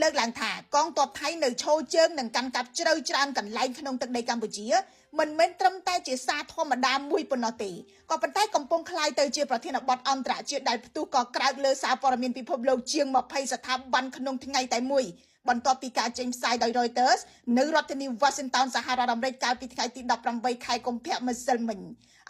លើកឡើងថាកងទ័ពថៃនៅឈរជើងនិងកាន់កាប់ជ្រៅច្រើនកន្លែងក្នុងទឹកដីកម្ពុជាមិនមែនត្រឹមតែជាសារធម្មតាមួយប៉ុណ្ណោះទេក៏ប៉ុន្តែកំពុងក្លាយទៅជាប្រធានបទអន្តរជាតិដែលផ្ទុះក៏ក្រើកលើសារព័ត៌មានពិភពលោកជាង20ស្ថាប័នក្នុងថ្ងៃតែមួយបន្ទាប់ពីការចេញផ្សាយដោយ Reuters នៅរដ្ឋធានី Washington សហរដ្ឋអាមេរិកកាលពីថ្ងៃទី18ខែកុម្ភៈម្សិលមិញ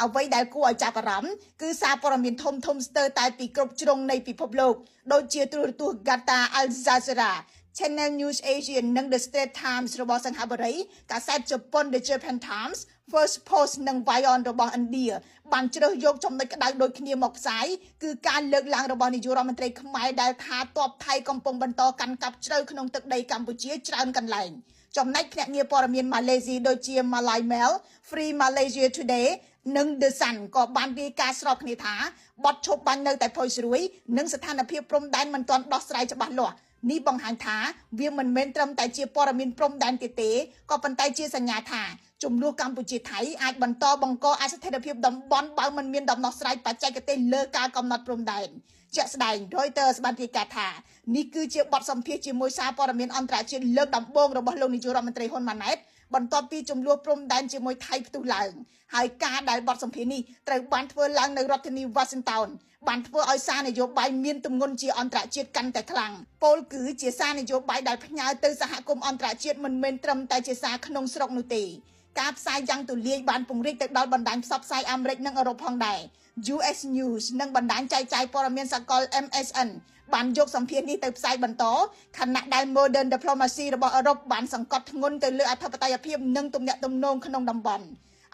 អ្វីដែលគួរឲ្យចាប់អារម្មណ៍គឺសារព័ត៌មានធំធំស្ទើរតែពីគ្រប់ជ្រុងនៃពិភពលោកដូចជាទូរទស្សន៍ Qatar Al Jazeera Channel News Asia និង The Straits Times របស់សិង្ហបុរីកាសែតជប៉ុន The Japan Times First Post និង Vion របស់ឥណ្ឌាបានជ្រើសយកចំណុចក្តៅដូចគ្នាមកផ្សាយគឺការលើកឡើងរបស់នាយករដ្ឋមន្ត្រីខ្មែរដែលថាទ័ពថៃកំពុងបន្តកាន់កាប់ជ្រៅក្នុងទឹកដីកម្ពុជាច្រើនកន្លែងចំណែកភ្នាក់ងារព័ត៌មានម៉ាឡេស៊ីដូចជា Malay Mail Free Malaysia Today និង The Sun ក៏បានរាយការណ៍ស្របគ្នាថាបទឈប់បាញ់នៅតែផុយស្រួយនិងស្ថានភាពព្រំដែនមិនទាន់ដោះស្រាយច្បាស់លាស់នេះបង្ហាញថាវាមិនមែនត្រឹមតែជាព័ត៌មានព្រំដែនទៀតទេក៏ប៉ុន្តែជាសញ្ញាថាចំនួនកម្ពុជាថៃអាចបន្តបង្កអស្ថិរភាពតំបន់បើមិនមានដំណោះស្រាយបច្ចេកទេសលើការកំណត់ព្រំដែនជាក់ស្ដែង Reuters បានរាយការណ៍ថានេះគឺជាបទសម្ភាសន៍ជាមួយសារព័ត៌មានអន្តរជាតិលើកដំបូងរបស់លោកនាយករដ្ឋមន្ត្រីហ៊ុនម៉ាណែតបន្ទាប់ពីចំនួនព្រំដែនជាមួយថៃផ្ទុះឡើងហើយការដែលបទសម្ភាសន៍នេះត្រូវបានធ្វើឡើងនៅរដ្ឋធានី Washington បានធ្វើឲ្យសារនយោបាយមានទម្ងន់ជាអន្តរជាតិកាន់តែខ្លាំងពោលគឺជាសារនយោបាយដែលផ្ញើទៅសហគមន៍អន្តរជាតិមិនមែនត្រឹមតែជាសារក្នុងស្រុកនោះទេការផ្សាយយ៉ាងទូលាយបានពង្រីកទៅដល់បណ្ដាញផ្សព្វផ្សាយអាមេរិកនិងអឺរ៉ុបផងដែរ US News និងបណ្ដាញចែកចាយព័ត៌មានសកល MSN បានយកសម្ភារនេះទៅផ្សាយបន្តខណៈដែល Modern Diplomacy របស់អឺរ៉ុបបានសង្កត់ធ្ងន់ទៅលើអធិបតេយ្យភាពនិងទំនាក់ទំនងក្នុងតំបន់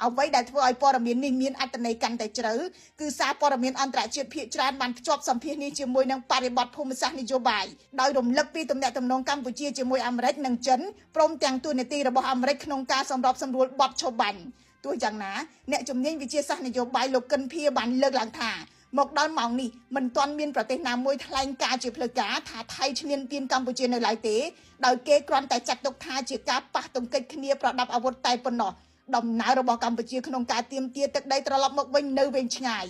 អ្វីដែលធ្វើឲ្យព័ត៌មាននេះមានអត្ថន័យកាន់តែជ្រៅគឺសារព័ត៌មានអន្តរជាតិភាគច្រើនបានភ្ជាប់សម្ភារនេះជាមួយនឹងបរិបទភូមិសាស្ត្រនយោបាយដោយរំលឹកពីទំនាក់ទំនងកម្ពុជាជាមួយអាមេរិកនិងចិនព្រមទាំងតួនាទីរបស់អាមេរិកក្នុងការសម្របសម្រួលបទឈប់បាញ់ទោះយ៉ាងណាអ្នកជំនាញវិទ្យាសាស្ត្រនយោបាយលោកកិនភៀបានលើកឡើងថាមកដល់ម៉ោងនេះមិនទាន់មានប្រទេសណាមួយថ្លែងការជាផ្លូវការថាថៃឈ្លានពានកម្ពុជានៅឡើយទេដោយគេគ្រាន់តែចាត់ទុកថាជាការប៉ះទង្គិចគ្នាប្រដាប់អាវុធតែប៉ុណ្ណោះដំណើររបស់កម្ពុជាក្នុងការទាមទារទឹកដីត្រឡប់មកវិញនៅវែងឆ្ងាយ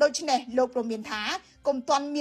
ដូច្នេះលោកព្រមានថាកុំទាន់មាន